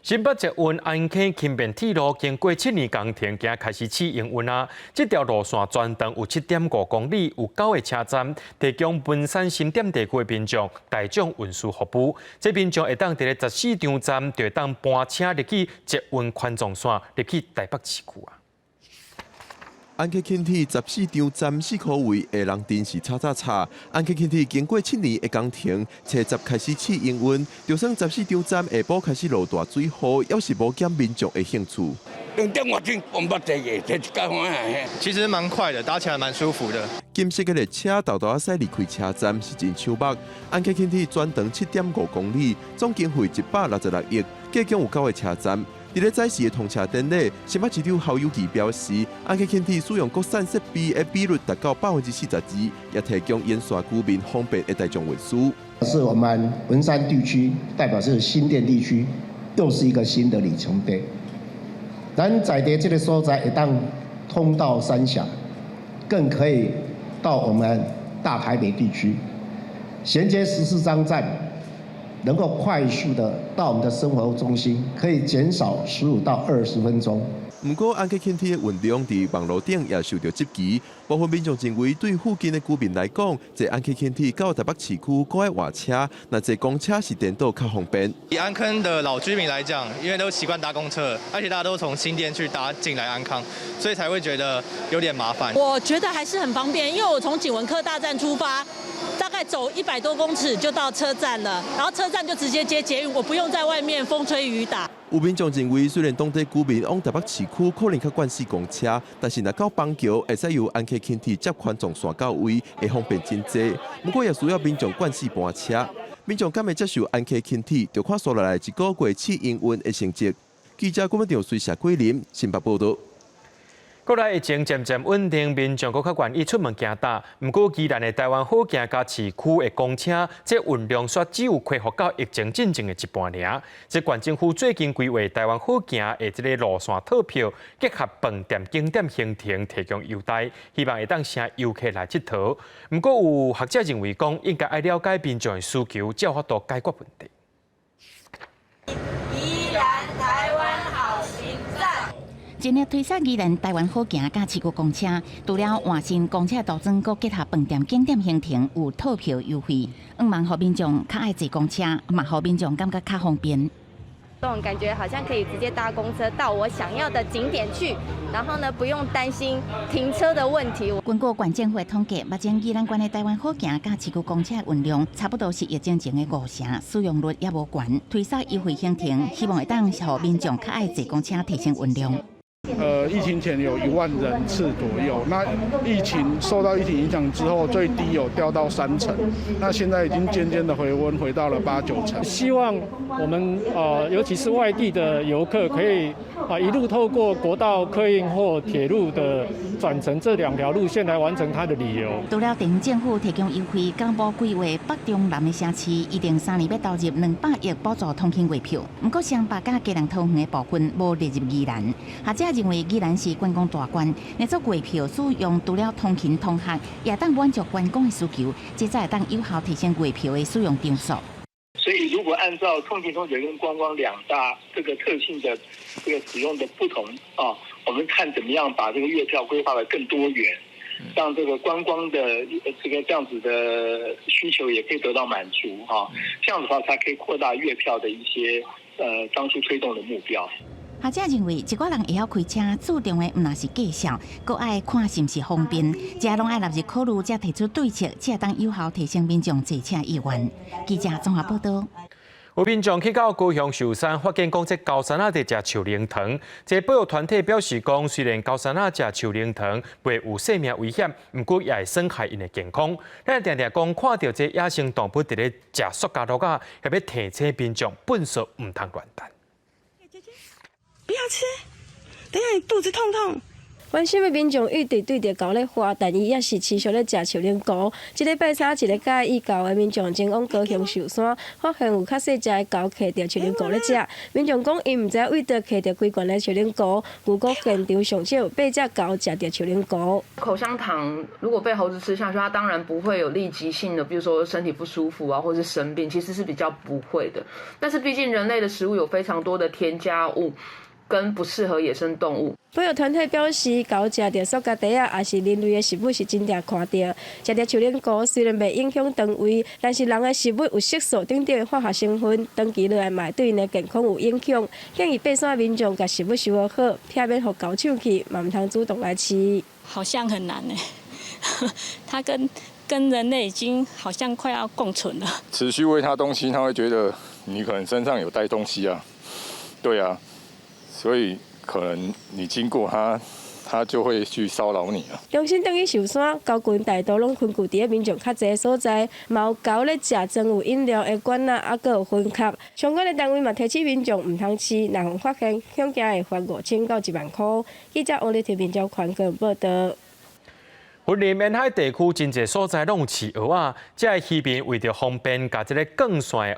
[SPEAKER 1] 新北捷運安坑輕便鐵路經過7年工程，今開始試營運啊！這條路線全長有7.5公里，有九個車站，提供文山新店地區的民眾大眾運輸服務。這民眾會當佇咧十四張站就會當搬車入去捷運環狀線，入去台北市區啊！
[SPEAKER 18] 安溪輕鐵14張站四箍位的人真是吵吵吵。安溪輕鐵經過7年的工程，初十開始試營運，就算十四張站下晡開始落大水雨，猶是無減民眾的興趣。
[SPEAKER 5] 2點外鐘，我毋捌坐過，坐一擺歡喜。
[SPEAKER 19] 其實蠻快的，搭起來蠻舒服的。
[SPEAKER 18] 金色的列車沓沓仔駛離開車站是真搶目。安溪輕鐵全長7.5公里，總經費166億，計共有九個車站。佇咧早時的通車典禮，新北市長侯友宜表示，安溪輕鐵使用國產設備的比率達到42%，也提供沿線居民方便的大眾運輸。
[SPEAKER 21] 是我們文山地區，代表是新店地區，又是一個新的里程碑。咱在佇這个所在會當通到三峽，更可以到我們大台北地區，銜接十四張站，能夠快速的到我們的生活中心，可以減少15到20分鐘。
[SPEAKER 18] 毋過安溪輕鐵的運量佇網路頂也受著質疑。部分民眾認為，對附近的居民來講，坐安溪輕鐵到台北市區閣愛換車，若坐公車是顛倒較方便。
[SPEAKER 19] 以安坑的老居民來講，因為都習慣搭公車，而且大家都從新店去搭進來安坑，所以才會覺得有點麻煩。
[SPEAKER 2] 我覺得還是很方便，因為我從景文科大站出發，大概走100多公尺就到車站了，然後車站就直接接捷運，我不用在外面風吹雨打。
[SPEAKER 18] 有民眾認為，雖然當地居民往台北市區可能較慣駛公車，但是若到板橋會使由安溪輕鐵接環狀線到位，會方便真濟。不過也需要民眾慣勢班車。民眾敢會接受安溪輕鐵，就看紲落來一個月試營運的成績。記者郭文長隨謝桂林新北報導。
[SPEAKER 1] 國內疫情漸漸穩定，民眾閣較願意出門行搭。毋過，宜蘭的台灣好行佮市區的公車，這運量煞只有恢復到疫情進前的一半爾。這縣政府最近規劃台灣好行的這个路線套票，結合飯店景點行程提供優待，希望會當吸遊客來𨑨迌。毋過有學者認為講，應該愛了解民眾的需求，才有法度解決問題。
[SPEAKER 22] 宜蘭台灣好行讚。
[SPEAKER 3] 今日推捒宜蘭台灣好行佮市區公車，除了換新公車路線，閣結合飯店景點行程有套票優惠，向望予民眾較愛坐公車，嘛予民眾感覺較方便。
[SPEAKER 23] 這種感覺好像可以直接搭公車到我想要的景點去，然後呢，不用擔心停車的問題。
[SPEAKER 3] 根據縣政府的統計，目前宜蘭縣的台灣好行佮市區公車運量差不多是疫情前的五成，使用率猶無懸。推捒優惠行程，希望會當予民眾較愛坐公車提升運量。
[SPEAKER 24] 疫情前有1萬人次左右，那疫情受到疫情影響之後，最低有掉到三成，那現在已經漸漸的回溫，回到了八九成。
[SPEAKER 25] 希望我們尤其是外地的遊客，可以啊一路透過國道客運或鐵路的轉乘這兩條路線來完成他的旅遊。
[SPEAKER 3] 除了地方政府提供優惠，交通部規劃北中南的城市，預定3年欲投入200億補助通勤月票。毋過雙北佮基隆桃園的部分無列入宜蘭。學者認為宜蘭是觀光大縣，若做月票使用，除了通勤通學，也當滿足觀光的需求，這才會當有效提升月票的使用場數。
[SPEAKER 26] 所以，如果按照通勤通學跟觀光兩大這個特性的這個使用的不同啊，我們看怎麼樣把這個月票規劃得更多元，讓這個觀光的這個這樣子的需求也可以得到滿足哈。這樣子的話，才可以擴大月票的一些當初推動的目標。
[SPEAKER 3] 學者認為，一寡人會曉開車，注重的毋但是價數，閣愛看是毋是方便，這攏愛納入考慮，才提出對策，才會當有效提升民眾坐車意願。記者綜合報導。
[SPEAKER 1] 有民眾去到高雄壽山，發現講這猴山仔佇食樹奶糖。這保育團體表示講，雖然猴山仔食樹奶糖袂有生命危險，毋過也會損害𪜶的健康。咱定定講，看著這野生動物佇咧食塑膠粒仔，欲提醒民眾糞埽毋通亂擲。
[SPEAKER 27] 不要吃，等下你肚子痛痛。
[SPEAKER 28] 關心的民眾一直對著猴咧喝，但伊猶是持續咧食樹奶糊。這禮拜三，一个佮意猴的民眾前往高雄壽山，發現有較細隻的猴劵著樹奶糊咧食。民眾講，𪜶毋知為佗劵著規罐的樹奶糊，牛牯現場上少有八隻猴食著樹奶糊。
[SPEAKER 29] 口香糖如果被猴子吃下去，它當然不會有立即性的，比如說身體不舒服啊，或是生病，其實是比較不會的。但是畢竟人類的食物有非常多的添加物。跟不適合野生動物。
[SPEAKER 28] 保育團體表示，猴食著塑膠袋仔，抑是人類的食物是真正看著。食著樹奶糊雖然袂影響腸胃，但是人的食物有色素等等的化學成分，長期落來嘛會對𪜶的健康有影響。建議爬山民眾共食物收好，避免予猴搶去，嘛毋通主動來飼。
[SPEAKER 30] 好像很難呢，它跟人類已經好像快要共存了。
[SPEAKER 31] 持續餵它東西，它會覺得你可能身上有帶東西啊，對啊。所以可能你經過它，它就會去騷擾你啊。
[SPEAKER 28] 重新轉去壽山，猴群大多攏群聚佇咧民眾較濟的所在，嘛有猴咧食裝有飲料的罐仔，猶閣有糞殼。相關的單位嘛提醒民眾毋通飼，若予發現，恐驚會罰5000到1萬箍。記者王麗婷民眾環境報導。
[SPEAKER 1] 雲林沿海地區真濟所在攏有飼蚵仔，這个漁民為著方便，共這个鋼線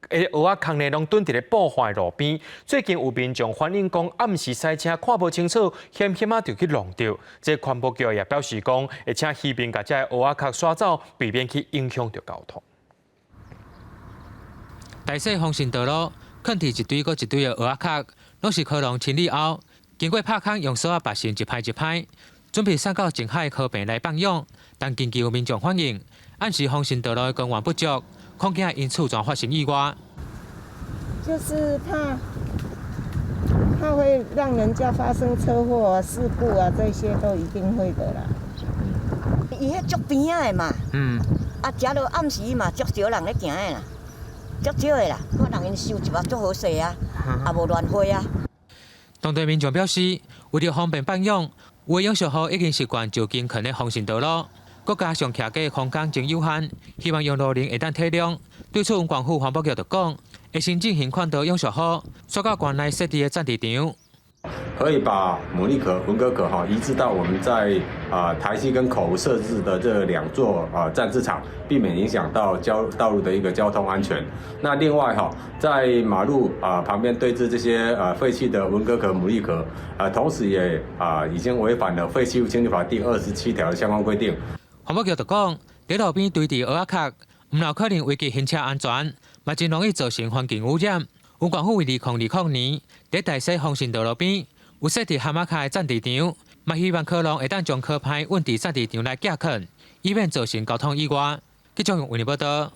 [SPEAKER 1] 的蚵仔空呢，攏囤佇咧布花路邊。最近有民眾反映講，暗時駛車看無清楚，險險仔就去挵著。這環保局也表示講，會請漁民共這个蚵仔殼刷走，避免去影響著交通。
[SPEAKER 32] 台西豐盛道路，囥佇一堆閣一堆的蚵仔殼，攏是柯農清理後，
[SPEAKER 4] 經過拍空用索仔拔成一排一排，準備送到靜海和平來放養。但根據民眾反映，暗時防汛道路的光源不足，恐驚因此轉發生意外。
[SPEAKER 6] 就是怕，怕會讓人家發生車禍啊、事故啊，這些都一定會的啦。
[SPEAKER 7] 伊彼足邊仔的嘛，啊，遮落暗時嘛，足少人咧行的啦，足少的啦。看人𪜶收一目足好勢啊，也無亂花啊。
[SPEAKER 4] 當地民眾表示，為著方便放養，有的養殖戶已經習慣就近囥咧防汛道路，閣加上徛架空間真有限，希望用路人會當體諒。對此，縣府環保局就講，會先進行勸導養殖戶，煞到縣內設置的暫置場。
[SPEAKER 8] 可以把牡蠣殼、文蛤殼哈移置到我們在台西跟口湖設置的這兩座暫置場，避免影響到道路的一個交通安全。那另外哈，在馬路旁邊堆置這些廢棄的文蛤殼、牡蠣殼，同時也已經違反了廢棄物清理法第27條的相關規定。
[SPEAKER 4] 環保局就講，佇路邊堆置蚵仔殼，毋但可能危及行車安全，嘛真容易造成環境污染。縣府為2020年，佇大溪防汛道路邊有設置蚶仔殼的暫置場，嘛希望蚵農會當將殼坯運佇暫置場來寄囥，以免造成交通意外。記者為你報道。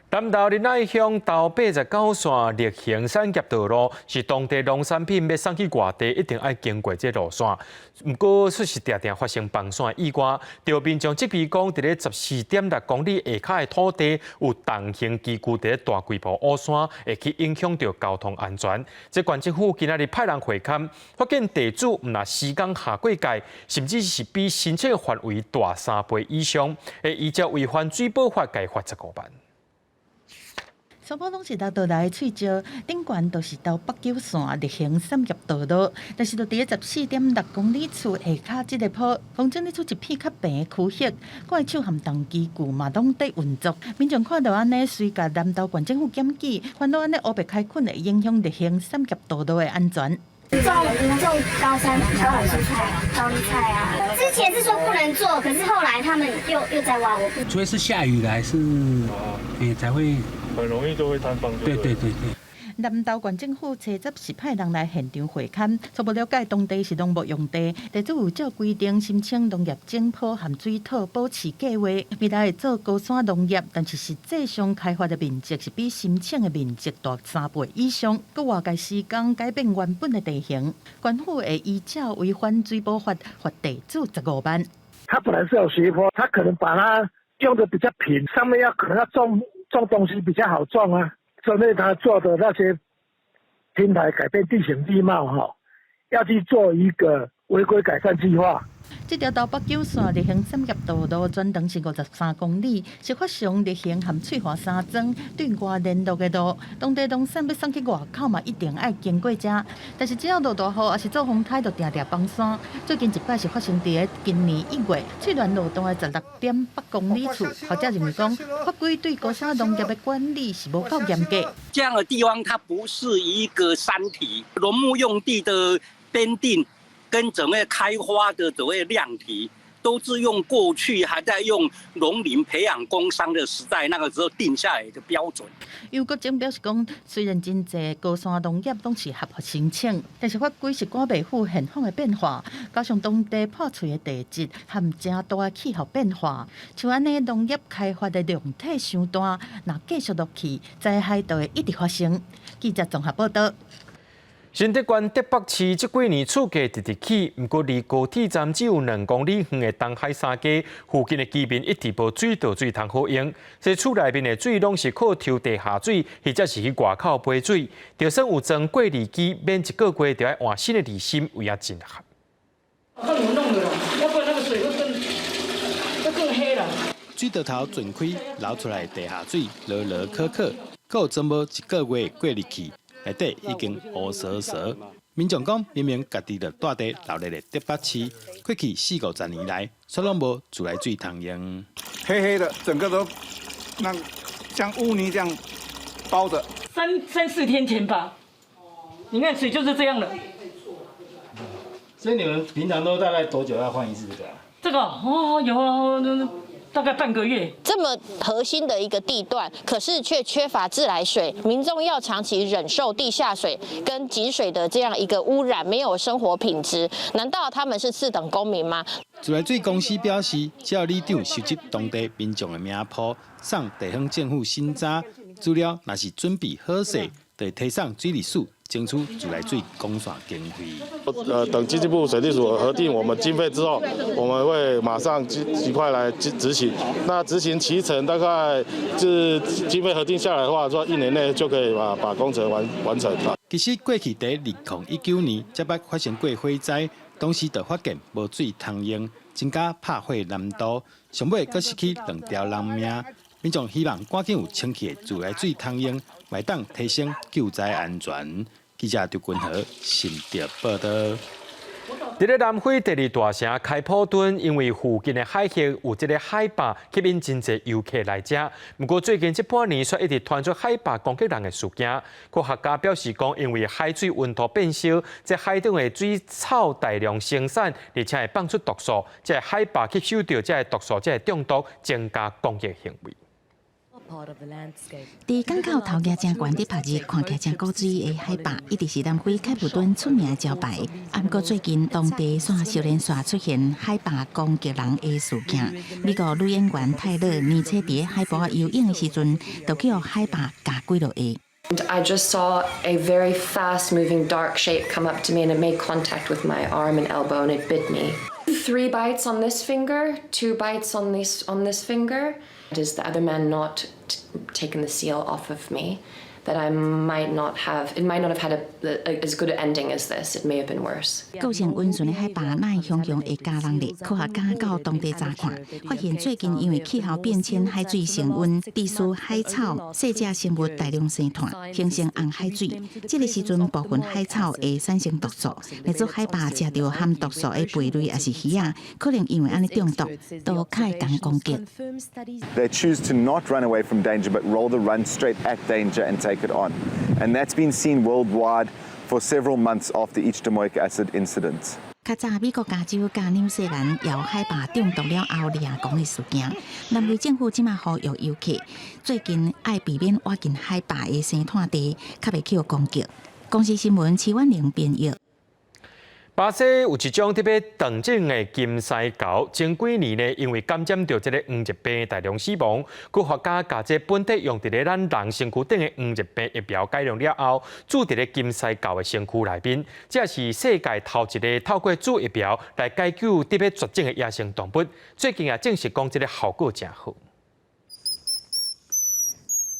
[SPEAKER 1] 南投仁愛鄉頭89線力行產業道路是當地農產品欲送去外地，一定愛經過這路線。毋過，卻是定定發生崩山意外。著民眾質疑講，佇咧14.6公里下跤的土地有重型機具佇咧大規模挖山，會去影響著交通安全。這縣政府今仔日派人會勘，發現地主毋但施工下過界，甚至是比申請範圍大3倍以上，會依照違反水保法，共罰15萬。
[SPEAKER 12] 全部攏是流倒來的喙石，頂懸就是頭北九線力行產業道路，但是就佇咧14.6公里處下跤這个坡，風整理出一片較平的區域，掛手和重機具嘛攏佇運作。民眾看著按呢，隨共南投縣政府檢舉，煩惱按呢烏白開墾會影響力行產業道路的安全。
[SPEAKER 9] 種種高山蔬菜、高麗菜啊。之前是說不能做，可是後來他們又在挖。我
[SPEAKER 10] 除非是下雨來是，才會
[SPEAKER 11] 很容易就會塌方。
[SPEAKER 10] 對對對對。
[SPEAKER 12] 南投縣政府初十是派人來現場會勘，初步了解當地是農牧用地，地主有照規定申請農業整坡和水土保持計劃，未來會做高山農業，但是實際上開發的面積是比申請的面積大3倍以上，閣外界施工改變原本的地形，縣府會依照違反水保法罰地主15萬。
[SPEAKER 13] 他本來是有斜坡，他可能把它用得比較平，上面要可能要種東西比較好種啊。針對他做的那些平台改變地形地貌，哈，要去做一個違規改善計劃。
[SPEAKER 12] 這條頭北九線力行產業道路全長是53公里，是發祥力行和翠華三莊對外聯絡的路。當地農產欲送去外口嘛，一定愛經過遮。但是只要落大雨，抑是做風颱，就定定崩山。最近一擺是發生佇咧今年1月，翠巒路段的16.8公里處。學者認為講，法規對高山農業的管理是無夠嚴格。
[SPEAKER 14] 這樣的地方，它不是一個山體，農牧用地的編定。跟整個開發的所謂量體，都是用過去還在用農林培養工商的時代那個時候定下來的標準。
[SPEAKER 12] 游國正表示講，雖然真濟高山農業攏是合法申請，但是法規是趕袂赴現況的變化，加上當地破碎的地質和誠大的氣候變化，像按呢農業開發的量體傷大，若繼續落去，災害就會一直發生。記者綜合報道。
[SPEAKER 1] 新竹縣竹北市這幾年厝價直直起，毋過離高鐵站只有2公里遠的東海三街附近的居民一直無水道水通好用。這厝內面的水攏是靠抽地下水，或者是去外口買水。就算有裝過濾機，免一個月就愛換新的濾芯，有影真煩。
[SPEAKER 15] 看你們弄的啦，要不然那個水會更黑了。
[SPEAKER 20] 水道頭全開，流出來地下水濁濁渴渴，閣有裝無一個月過濾器。內底已經烏趖趖。民眾講，明明家己就蹛佇鬧熱的竹北市，過去四五十年來，卻攏無自來水通用。
[SPEAKER 32] 黑黑的，整個都那像污泥這樣包着。
[SPEAKER 15] 三四天前吧，你看水就是這樣的。
[SPEAKER 20] 所以你們平常都大概多久要換一次這個？
[SPEAKER 15] 這個哦，有大概半個月。
[SPEAKER 2] 這麼核心的一個地段，可是卻缺乏自來水，民眾要長期忍受地下水跟井水的這樣一個污染，沒有生活品質，難道他們是次等公民嗎？
[SPEAKER 20] 自來水公司表示，只要里長收集當地民眾的名簿，送地方政府審查資料，若是準備好勢，就會提送水利署爭取自來水供線經費。
[SPEAKER 5] 等經濟部水利署核定我們經費之後，我們會馬上盡快來執行。那執行期程大概是經費核定下來的話，說一年內就可以把工程完成。
[SPEAKER 20] 其實過去佇2019年，才捌發生過火災，當時就發現無水通用，增加拍火難度，上尾閣失去兩條人命。民眾希望趕緊有清潔的自來水通用，會當提升救災安全。記者張君和新竹報道。
[SPEAKER 1] 佇咧南非第二大城開普敦，因為附近的海域有這个海豹，吸引真濟遊客來遮。毋過最近這半年，卻一直傳出海豹攻擊人的事件。科學家表示講，因為海水溫度變燒，這海中的水草大量生產，而且會放出毒素，這个海豹吸收著這个毒素，才會中毒，增加攻擊行為。
[SPEAKER 3] 佇港口頭額誠懸佇曝日，看起來誠古錐的海豹，一直是南非開普敦出名的招牌。毋過最近當地煞接連煞出現海豹攻擊人的事件。美國女演員泰勒年初佇海埔游泳的時陣，就予海豹咬幾落下。
[SPEAKER 11] I just saw a very fast moving dark shape come up to me and it made contact with my arm and elbow and it bit me. Three bites on this finger, two bites on this finger. Had the other man not taken the seal off of me, that I might not have, it might not have had as good an ending as this. It may have been worse.
[SPEAKER 3] 個性溫順的海豹，哪會雄雄會咬人咧？科學家到當地查看，發現最近因為氣候變遷、海水升溫，致使海草、細隻生物大量生湠，形成紅海水。這个時陣，部分海草會產生毒素，若做海豹食著含毒素的貝類抑是魚仔，可能因為按呢中毒，都較會共攻擊。
[SPEAKER 16] They choose to not run away from danger, but rather run straight at danger and take it on. And that's been seen worldwide for several months after each domoic acid incident.
[SPEAKER 3] 較早美國加州佮紐西蘭有海豹中毒了後掠狂的事件，南非政府這馬呼籲遊客最近愛避免倚近海豹的生湠地，較袂去予攻擊。公視新聞徐婉玲編譯。
[SPEAKER 1] 巴西有一種特別長種的金獅猴，前幾年呢，因為感染著這个黃熱病大量死亡。科學家共這本底用佇咧咱人身軀頂的黃熱病疫苗改良了後，注佇咧金獅猴的身軀內面，這是世界頭一个透過注疫苗來解救特別絕種的野生動物。最近也證實講這个效果誠好。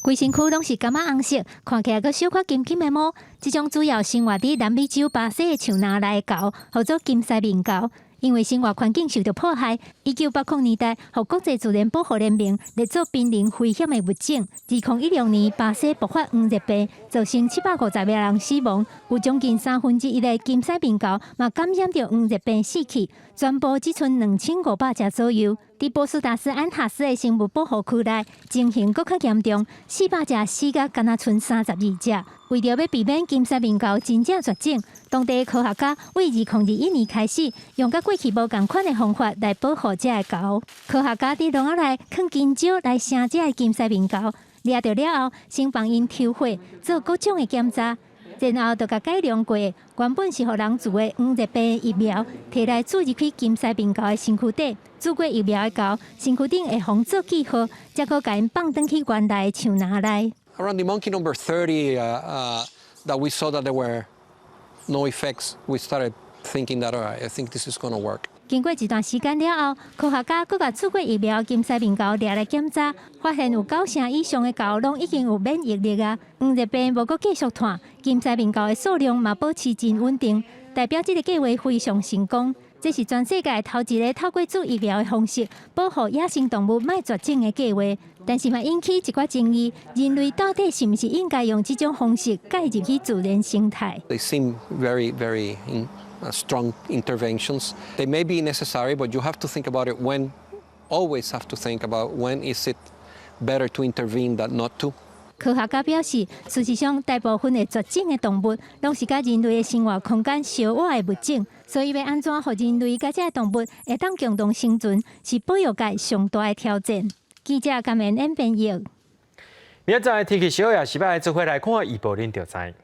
[SPEAKER 9] 規身軀攏是柑仔紅色，看起來閣小可金金的毛。這種主要生活佇南美洲巴西的樹林內的猴，號做金獅面猴。因為生活環境受到破壞，1980年代，予國際自然保護聯盟列做瀕臨危險的物種。2016年，巴西爆發黃熱病，造成750個人死亡，有將近三分之一的金獅面猴嘛感染著黃熱病死去，全部只賰2500隻左右。佇波斯達斯安塔斯的生物保護區內，情形閣較嚴重，400隻死甲干焦賰32隻。為著欲避免金獅面猴真正絕種，當地科學家對2021年開始，用佮過去無仝款的方法來保護這个猴。科學家佇籠仔內囥金蕉來陞這个金獅面猴，掠著了後，先幫𪜶抽血做各種的檢查，然後就共改良過，原本是予人注的黃熱病疫苗，提來注入去金獅面猴的身軀底。注過疫苗的猴，身軀頂會予做記號，才閣共𪜶放轉去原來的樹林內。
[SPEAKER 17] Around the monkey number 30, that we saw that there were no effects, we started thinking that, all right, I think this is going to work.
[SPEAKER 9] 經過一段時間了後，科學家閣共注過疫苗金獅面猴掠來檢查，發現有九成以上的猴攏已經有免疫力啊！黃熱病無閣繼續湠，金獅面猴的數量嘛保持真穩定，代表這个計劃非常成功。這是全世界頭一个透過注疫苗的方式保護野生動物莫絕種的計劃，但是嘛引起一寡爭議：人類到底是毋是應該用這種方式介入去自然生態
[SPEAKER 17] ？They seem very, very strong interventions. They may be necessary, but you have to think about it when, always have to think about when is it better to intervene than not to.
[SPEAKER 9] 科學家表示，事實上，大部分會絕種的動物，攏是佮人類的生活空間相倚的物種，所以欲按怎予人類佮這个動物會當共同生存，是保育界上大的挑戰。記者甘妍演編譯。
[SPEAKER 1] 明仔載天氣小也是欲做伙來看預報，恁就知。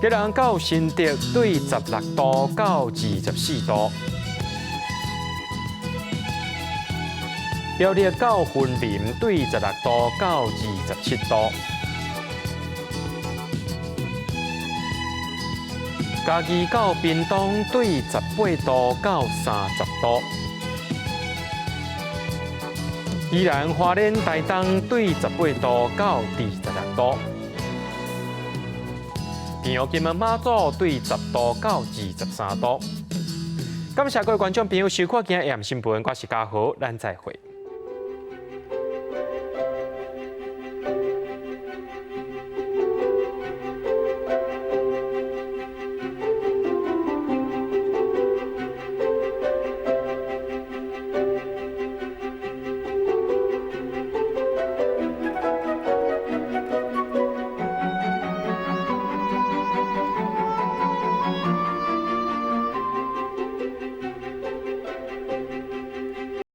[SPEAKER 1] 基隆到新竹對16度到24度，苗栗到雲林對16度到27度，嘉義到屏東對18度到30度，宜蘭花蓮台東對18度到26度。平陽金門馬祖對10度到23度。感謝各位觀眾朋友收看今日的新聞，我是嘉豪，咱再會。